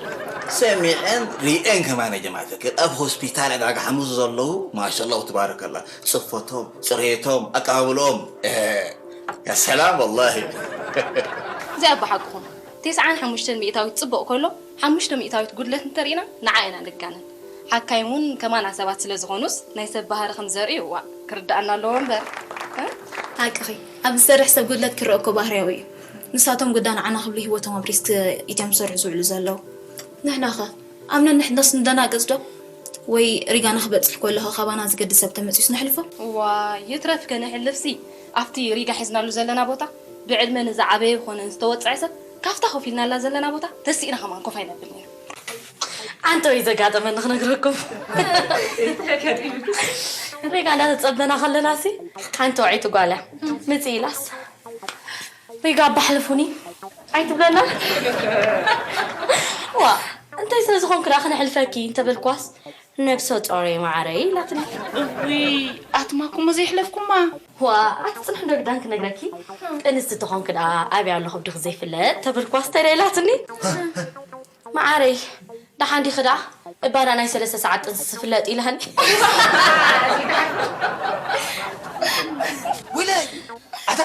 ሰሚዐን ሪኤን ከማን ጀማዓት ፍቅር ኣብ ሆስፒታል ዕዳጋ ሓሙስ ዘለዉ ማሻላ ወትባረከላ ጽፈቶም ጽሬቶም ኣቀባብልኦም ያ ሰላም ወላሂ እዚኣ ብሓቅኹም ቴስዓን ሓሙሽተን ሚእታዊት ጽቡቕ ከሎ ሓሙሽተ ሚእታዊት ጉድለት እንተርኢና ንዓ ኢና ንጋነን ሓካይም እውን ከማና ሰባት ስለ ዝኾኑስ ናይ ሰብ ባህሪ ከም ዘርእዩ እዋእ ክርድኣና ኣለዎ እምበር እ ሓቅኺ ኣብ ዝሰርሕ ሰብ ጉድለት ክረአ እኮ ባህርያዊ እዩ ንሳቶም ግዳ ንዓና ክብሉ ህይወቶም ኣብ ሪስክ ኢትዮም ዝሰርሑ ዝውዕሉ ዘለዉ ንሕናኸ ኣብ ነንሕድናስ ንደናግጽ ዶ ወይ ሪጋ ንኽበጽሕ ከሎ ኸ ካባና ዝገድስ ሰብ ተመጺኡስ ነሕልፎ ዋይ ይትረፍ ከነሕልፍሲ ኣብቲ ሪጋ ሒዝናሉ ዘለና ቦታ ብዕድመ ንዝዓበየ ኾነ ንዝተወጽዐ ሰብ ካብታ ኮፍ ኢልናላ ዘለና ቦታ ተሲእና ኸማን ኮፍ ኣይነብል ነይሩ። ኣንተ ወይ ዘጋጠመኒ ክነግረኩም። ሪጋ እንዳተጸበና ከለናሲ ሓንቲ ወዐይቲ ጓል እያ ምጽእ ኢላስ ሪጋ ኣባ ሕልፉኒ ኣይትብለና። ዋ እንታይ ስለ ዝኾንኪ ደኣ ክነሕልፈኪ እንተበልክዋስ ነብሰ ጾር እየ መዓረይ ኢላትኒ። እውይ ኣትማ ኩሞ ዘይሕለፍኩማ። ዋ ኣቲ ጽንሒ ዶ ግዳን ክነግረኪ ጥንስቲ ተኾንኪ ደኣ ኣበይ ኣሎ ከብድኺ ዘይፍለጥ ተበልኳስ እንታይ ደኣ ኢላትኒ። መዓረይ ደሓን ዲኺ ደኣ እባ ደኣ ናይ ሰለስተ ሰዓት ጥንስቲ ፍለጥ ኢላኒ። ወይለይ ኣታ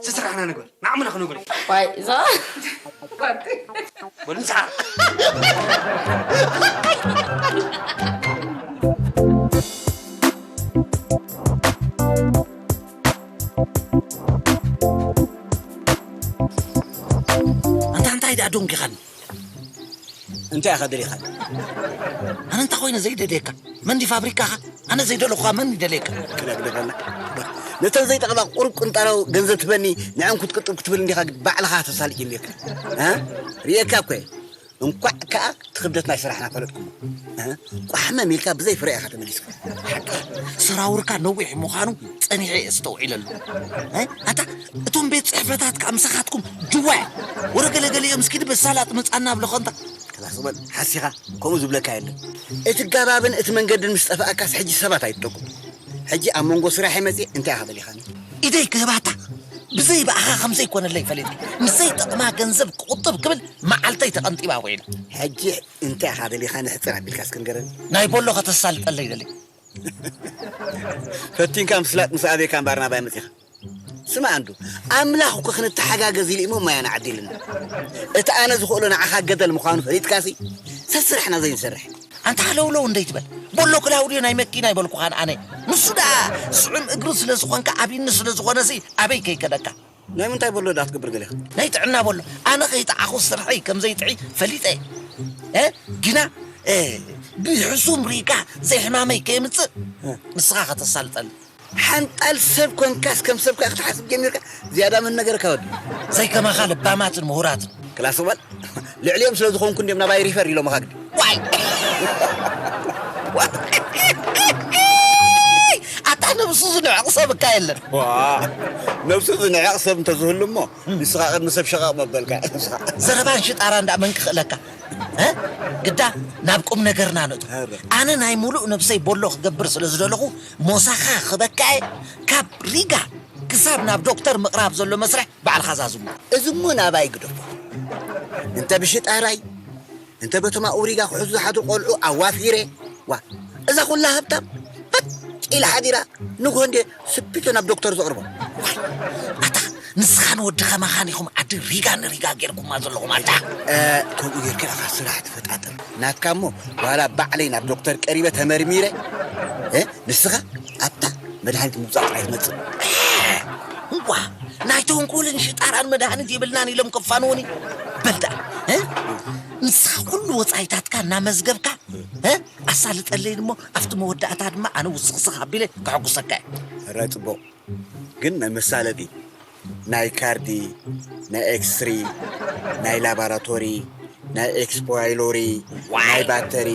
ሰስራሕና ንግበር ንዓሙና ክነግሮ ዋይ እዛ በሉ ንስሓቕ ኣንታ እንታይ ደኣ ዶንጊኻኒ እንታይ ኢኻ ደሊኻ ኣነ እንታይ ኮይነ ዘይደልየካ መን ድዩ ፋብሪካኻ ኣነ ዘይደለኹኻ መን ይደልየካ ክነግደፈና ነተን ዘይጠቕማ ቁሩብ ቅንጣሮ ገንዘብ ትበኒ ንዐን ክትቅጥብ ክትብል እንዲኻ ባዕልኻ ተሳልጭ እንዲካ እ? ርእየካ እኮ እየ። እንኳዕ ከኣ እቲ ክብደት ናይ ስራሕና ፈለጥኩሞ። እ? ቋሕመም ኢልካ ብዘይ ፍረ ኢኻ ተመሊስካ። ሓቂ፣ ሰራውርካ ነዊሕ ምዃኑ ጸኒሐ እየ ኣስተውዒለሉ። እ? ኣታ፣ እቶም ቤት ጽሕፈታት ከኣ ምሳኻትኩም ጅዋዕ። ወረ ገለ ገሊኦም እስኪ ድበሳላጥ መጻና ብለኾ እንታ። ክላስ በል፣ ሓሲኻ፣ ከምኡ ዝብለካ የለን። እቲ ጋባብን እቲ መንገድን ምስ ጠፍኣካስ ሕጂ ሰባት ኣይትጠቁም። ሕጂ ኣብ መንጎ ስራሐይ መጺእ እንታይ ኢኻ ደሊኻኒ? ኢደይ ክህባታ ብዘይ ብኣኻ ከም ዘይኮነለይ ፈሊጠ። ምስ ዘይጠቕማ ገንዘብ ክቑጥብ ክብል መዓልተይ ተቐንጢባ ውዒላ። ሕጂ እንታይ ኢኻ ደሊኻኒ? ሕጽር ኣቢልካ እስኪ ንገረኒ። ናይ ቦሎ ከተሳልጠለይ ደሊ። ፈቲንካ ምስላጥ ምስ ኣበይካ እምበኣር ናባይ መጺኻ? ስማ ኣንዱ፣ ኣምላኽ እኮ ክንተሓጋገዝ ኢሉ እሞ ማያና ዓዲልና። እቲ ኣነ ዝኽእሎ ንዓኻ ገደል ምዃኑ ፈሊጥካሲ፣ ሰስራሕና ዘይንሰርሕ። ኣንታ ሃለውለው እንደይትበል። ቦሎ ክላውድዮ ናይ መኪና ይበልኩኻን ኣነ። ንሱ ደኣ ስዑም እግሪ ስለ ዝኾንካ፣ ኣብይኒ ስለ ዝኾነሲ፣ ኣበይ ከይከደካ? ናይ ምንታይ ቦሎ ደኣ ክትገብር ደሊኻ? ናይ ጥዕና ቦሎ። ኣነ ከይጠዓኹ ስርሐይ ከም ዘይጥዒ ፈሊጠ እየ። እ? ግና፣ እ፣ ብሕሱም ሪጋ ዘይሕማመይ ከየምጽእ፣ እ። ንስኻ ከተሳልጠኒ። ሓንጣል ሰብ ኮንካስ ከም ሰብ ከኣ ክትሓስብ ጀሚርካ፣ ዝያዳ መን ነገርካ ወዲ? ዘይከማኻ ለባማትን ምሁራትን። ክላስ በል። ልዕሊኦም ስለ ዝኾንኩ እንድዮም ናባይ ሪፈር ኢሎምኻ ግዲ። ዋይ! ኣታ ነብሱ ዝንዕቕ ሰብ እካ የለን። ዋ! ነብሱ ዝንዕቕ ሰብ እንተዝህሉ እሞ፣ ንስኻ ቅድሚ ሰብ ሸቓቕ መበልካ። ዘረባን ሽጣራን ደኣ መን ክኽእለካ? እ? ግዳ ናብ ቁም ነገርና ንእቶ። ኣነ ናይ ሙሉእ ነብሰይ ቦሎ ክገብር ስለ ዝደለኹ፣ ሞሳኻ ክበካ እየ። ካብ ሪጋ ክሳብ ናብ ዶክተር ምቕራብ ዘሎ መስርሕ ባዕልኻ ዛዝሞ። እዚ እሞ ናባይ ግደፎ። እንተ ብሽጣራይ፣ እንተ በቶም ኣብኡ ሪጋ ክሕዙ ዝሓድሩ ቆልዑ ኣዋፊረ፣ ዋ፣ እዛ ኩላ ሃብታም በጥ ኢላ ሓዲራ፣ ንግሆ እንዴ ስፒቶ ናብ ዶክተር ዘቕርቦ። ዋይ፣ ኣታ ንስኻን ወዲ ኸማኻን ኢኹም ዓዲ ሪጋ ንሪጋ ጌርኩማ ዘለኹም ኣታ። እ፣ ከምኡ ጌርካ ኢኻ ስራሕ ትፈጣጥር። ናትካ እሞ ዋላ ባዕለይ ናብ ዶክተር ቀሪበ ተመርሚረ፣ እ፣ ንስኻ ኣብታ መድሃኒት ምውጻእ ጥራይ ትመጽእ። እዋ፣ ናይ ተንኮልን ሽጣራን መድሃኒት የብልናን ኢሎም ከፋንዉኒ። በል ደኣ፣ እ? ንስኻ ኩሉ ወጻኢታትካ እናመዝገብካ፣ እ? ኣሳልጠለይ እሞ ኣብቲ መወዳእታ ድማ ኣነ ውስኽስኽ ኣቢለ ከሐጉሰካ እየ። ሕራይ ጽቡቕ። ግን ናይ መሳለጢ፣ ናይ ካርዲ፣ ናይ ኤክስትሪ፣ ናይ ላባራቶሪ፣ ናይ ኤክስፖይሎሪ፣ ዋይ! ናይ ባተሪ፣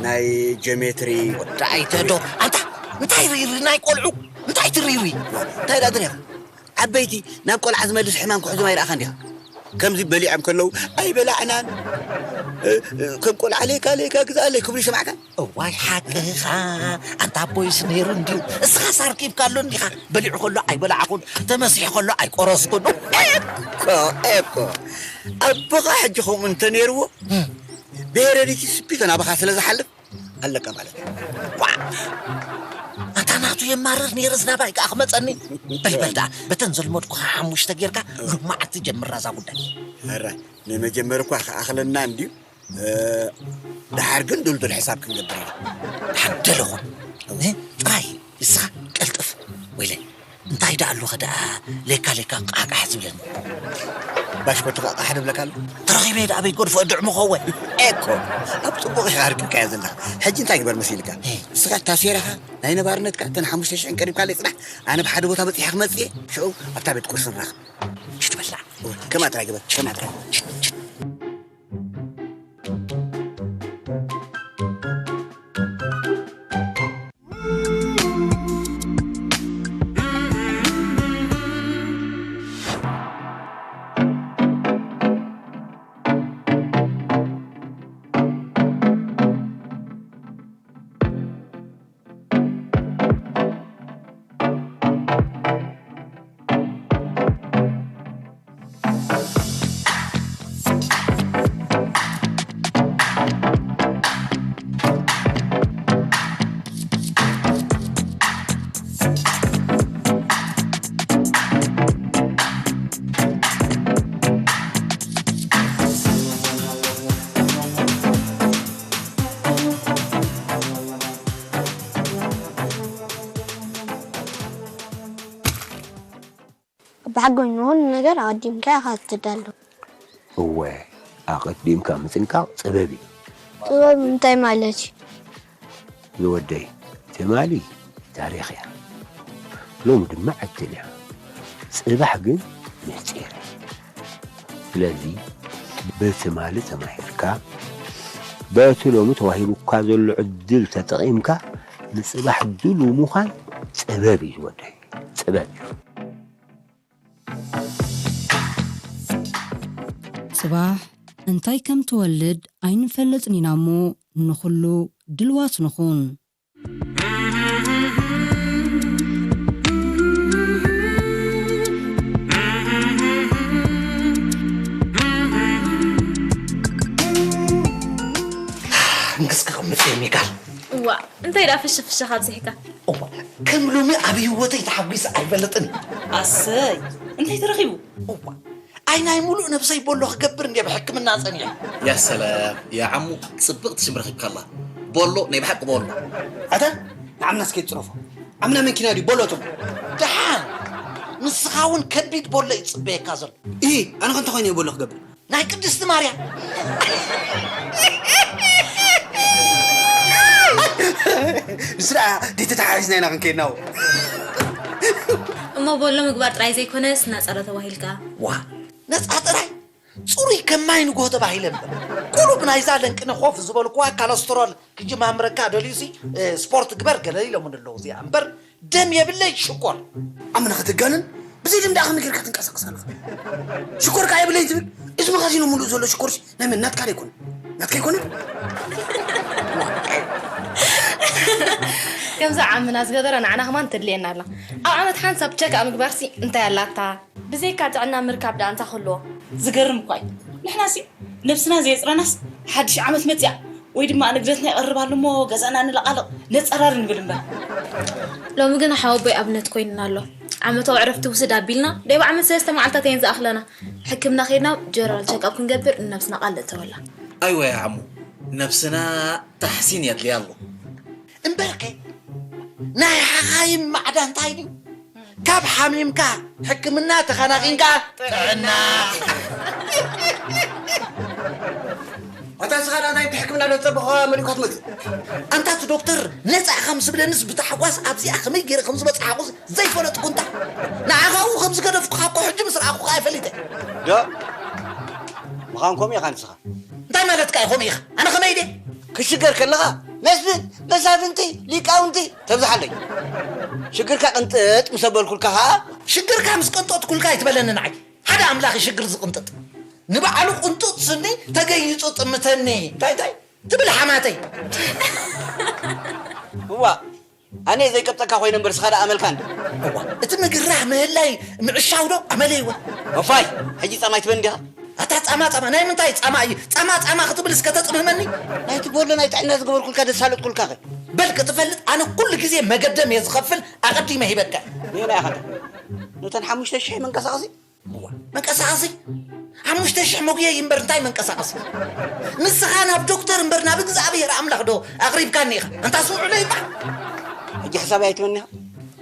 ናይ ጀሜትሪ። ወዲ ኣይተዶ። ኣንታ፣ እንታይ ሪሪ ናይ ቆልዑ? እንታይ ትሪሪ? እንታይ ደኣ ትሪኻ? ዓበይቲ ናብ ቆልዓ ዝመልስ ሕማም ክሕዞም ኣይረኣኻን ዲኻ? ከምዚ በሊዖም ከለዉ ኣይበላዕናን፣ እ፣ እ፣ ከም ቆልዓ ሌካ ሌካ ግዛኣለይ ክብሉ ይሰማዕካ? እዋይ ሓቅኻ፣ ኣንታ ኣቦይስ ነይሩ እንድዩ። እስኻስ ኣርኪብካሉ እንዲኻ። በሊዑ ከሎ ኣይበላዕኹን፣ ተመሲሑ ከሎ ኣይቆረስኩን። እኮ፣ እኮ። ኣቦኻ ሕጂ ከምኡ እንተነይርዎ፣ እም። ብሄረዲቲ ስፒቶ ናባኻ ስለ ዝሓልፍ ኣለካ ማለት እዩ። ዋ! ኣታ ናቱ የማርር ነይርስ ናባይ ከኣ ክመጸኒ። በል፣ በል ደኣ፣ በተን ዘልመድኩኻ ሓሙሽተ ጌርካ ሎማዓንቲ ጀምራ እዛ ጉዳይ። ሕራይ፣ ንመጀመሪ እኳ ክኣኽለና እንድዩ። እ፣ ደሓር ግን ድልዱል ሕሳብ ክንገብር ኢና። ደሓር ደለኹም። እ፣ ጥራይ ንስኻ ቀልጥፍ። ወይለይ፣ እንታይ ደኣ ኣለኸ ደኣ ሌካ ሌካ ቃቃሕ ዝብለኒ? ባሽኮቲ ቃቃሕ ድብለካ ኣሎ? ተረኺበ ደኣ ኣበይ ገድፎ እድዕ ምኸወ? ኤኮ፣ ኣብ ጽቡቕ ኢኻ ኣርኪብካዮ ዘለኻ። ሕጂ እንታይ ግበር መሲልካ? እ። ንስኻ እታ ሴራኻ ናይ ነባርነትካ እተን ሓሙሽተ ሽሕን ቀሪብካለይ ጽባሕ፣ ኣነ ብሓደ ቦታ በጺሐ ክመጽእ እየ። ሽዑ ኣብታ ቤት ቁርሲ ንራኸብ። ሽት በላ። ከምኣ ጥራይ ግበር፣ ከምኣ ጥራይ። ሽት፣ ሽት። ብሓቂ ንኹሉ ነገር ኣቐዲምካ ኢኻ ትዳሎ። እወ፣ ኣቐዲምካ ምጥንቃቕ ጥበብ እዩ። ጥበብ እንታይ ማለት እዩ? ዝወደይ፣ ትማሊ ታሪኽ እያ፣ ሎሚ ድማ ዕድል እያ። ጽባሕ ግን ምስጢር እዩ። ስለዚ በትማሊ ተማሂርካ፣ በቲ ሎሚ ተዋሂቡካ ዘሎ ዕድል ተጠቒምካ፣ ንጽባሕ ድሉው ምዃን ጥበብ እዩ ዝወደይ፣ ጥበብ እዩ። ጽባሕ እንታይ ከም ትወልድ ኣይንፈልጥን ኢና እሞ፣ ንኹሉ ድልዋት ንኹን። እንክስ ክቕምጥ እየ ሚካል። እዋ እንታይ ደኣ ፍሽፍሽኻ ኣብዚሕካ? እዋ ከም ሎሚ ኣብ ህይወተይ ተሓጒሰ ኣይፈልጥን። ኣሰይ እንታይ ተረኺቡ? እዋ ኣይ ናይ ሙሉእ ነብሰይ ቦሎ ክገብር እንድየ ብሕክምና ጸኒሐ። ያ ሰላም ያ ዓሙ ጽብቕቲ ሽም ረኺብካ ኣላ። ቦሎ ናይ ብሓቂ ቦሎ። ኣታ ንዓምናስ ከይትጽረፎ። ዓምና መኪና ድዩ ቦሎ ትብሎ? ደሓን ንስኻ እውን ከቢድ ቦሎ እዩ ዝጽበየካ ዘሎ። ኢ ኣነ ከ እንታይ ኮይነ እየ ቦሎ ክገብር? ናይ ቅድስቲ ማርያም ንስራ ዲቲ ተሓሒዝና ኢና ክንከይድና እሞ ቦሎ ምግባር ጥራይ ዘይኮነስ ነፃ ዶ ተባሂልካ? ዋ ነፃ ጥራይ ፅሩይ ከማይ ንጎ ተባሂለ እምበር ቁሩብ ናይዛ ለንቅነ ኮፍ ዝበልኩዋ ካለስትሮል ክጅማምረካ ደልዩሲ ስፖርት ግበር ገለ ኢሎምን ኣለዉ እዚኣ እምበር ደም የብለይ ሽኮር። ኣመና ክትጋነን ብዘይ ደም ደኣ ከመይ ጌርካ ትንቀሳቀስ ኣለኻ? ሽኮር ከኣ የብለይ ትብል? እዚ መኻዚኖ ሙሉእ ዘሎ ሽኮርሲ ናይ መን ናትካ ዶ ኣይኮነን? ናትካ ኣይኮነን? ከምዚ ዓምና ዝገበረ ንዓና ከማን ተድልየና ኣላ። ኣብ ዓመት ሓንሳብ ቸክ ኣብ ምግባርሲ እንታይ ኣላታ? ብዘይካ ጥዕና ምርካብ ደኣ እንታይ ክህልዎ? ዝገርም እኳ እዩ። ንሕናሲ ነብስና ዘየጽረናስ ሓድሽ ዓመት መጽያ ወይ ድማ ንግደትና ይቐርብ ኣሎ እሞ ገዛና ንለቓልቕ ነጸራሪ ንብል እምበር። ሎሚ ግን ሓወቦይ ኣብነት ኮይንና ኣሎ። ዓመታዊ ዕረፍቲ ውስድ ኣቢልና ደይብ ዓመት ሰለስተ መዓልታት እየን ዝኣኽለና። ሕክምና ከይድና ጀነራል ቸክኣፕ ክንገብር ንነብስና ቃል ንእተወላ። ኣይወ ዓሙ ነብስና ታሕሲን የድልያ ኣሎ። እምበርከ ናይ ሓኻይም ማዕዳ እንታይ ድዩ? ካብ ሓሚምካ ሕክምና ተኸናኺንካ ጥዕና ኣታ ስኻ ዳ እንታይ ብሕክምና ዶ ትጸበኻ መሊኳ ትመጽእ? ኣንታ እቲ ዶክተር ነጻ ኢኻ ምስ ብለንስ ብታሕጓስ ኣብዚኣ ከመይ ገይረ ከም ዝበጽሓኹስ ዘይፈለጥኩ እንታ ንዓኻ ኡ ከም ዝገደፍኩኻ እኮ ሕጂ ምስ ረኣኹኻ እየ ፈሊጠ። ዶ ምዃን ከምኡ ኢኻ ንስኻ። እንታይ ማለትካ እዩ ከምኡ ኢኻ? ኣነ ከመይ ድየ? ክሽገር ከለኻ መስፍን፣ መሳፍንቲ፣ ሊቃውንቲ ተብዝሓለይ። ሽግርካ ቅንጥጥ ምስ ኣበልኩልካ ኸኣ። ሽግርካ ምስ ቀንጠጥኩልካ ኣይትበለኒ ንዓይ። ሓደ ኣምላኽ እዩ ሽግር ዝቕንጥጥ። ንባዕሉ ቅንጡጥ ስኒ ተገይጹ ጥምተኒ እንታይ እንታይ ትብል ሓማተይ። እዋ ኣነ ዘይቀብጠካ ኮይነ እምበር ስኻ ደኣ ኣመልካ እንዲ። እዋ እቲ ምግራሕ ምህላይ ምዕሻው ዶ ኣመለይወ። ወፋይ ሕጂ ጻማ ኣይትበን እንዲኻ። ኣታ ጻማ ጻማ ናይ ምንታይ ጻማ እዩ ጻማ ጻማ ክትብል እስከ ተጽምህመኒ። ናይቲ ጎሎ ናይ ጥዕና ዝገበርኩልካ ደሳለጥኩልካ ኸ። በል ክትፈልጥ ኣነ ኩሉ ግዜ መገደም እየ ዝኸፍል ኣቐዲመ ሂበካ። ሜና ኢኻ ነተን ሓሙሽተ ሽሕ መንቀሳቐሲ እዋ መንቀሳቐሲ ሓሙሽተ ሽሕ መጉየይ እምበር እንታይ መንቀሳቐሲ ንስኻ ናብ ዶክተር እምበር ናብ እግዚኣብሔር ኣምላኽ ዶ ኣቕሪብካኒ ኢኻ እንታ ስውዕሎ ይባዕ ሕጂ ሕሳብ ኣይትመኒኻ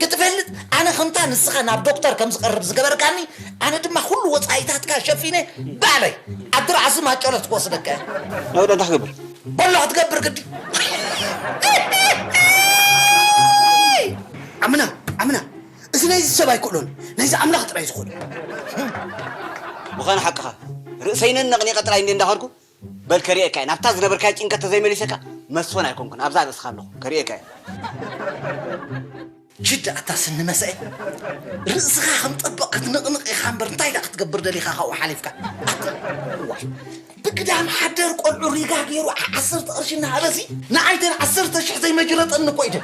ክትፈልጥ ኣነ ከምታ ንስኻ ናብ ዶክተር ከም ዝቐርብ ዝገበርካኒ ኣነ ድማ ኩሉ ወፃኢታትካ ሸፊነ ባዕለይ ዓዲ ራዕሲ ማጨሎት ክወስደካ እየ ናብዳ እንታይ ክገብር በሎ ክትገብር ግዲ ዓምና ዓምና እዚ ናይዚ ሰብ ኣይክእሎን ናይዚ ኣምላኽ ጥራይ ዝኽእሎ ምዃኑ ሓቅኻ ርእሰይነን ነቕኒቐ ጥራይ እንደ እንዳኸድኩ በል ከርእየካ እየ ናብታ ዝነበርካዮ ጭንቀት ተዘይመሊሰካ መስፍን ኣይኮንኩን ኣብዛ ርእስኻ ኣለኹ ከርእየካ እየ ችድ ኣታ ስኒ መስአ ርእስኻ ከም ጠበቕ ክትንቕንቕ ኢኻ እምበር እንታይ ዳ ክትገብር ደሊኻ ካብኡ ሓሊፍካ ኣቲ እዋይ ብግዳም ሓደር ቆልዑ ሪጋ ገይሩ ዓሰርተ ቅርሺ እናሃበሲ ንዓይተን ዓሰርተ ሽሕ ዘይመጅረጠኒ እኮ እዩ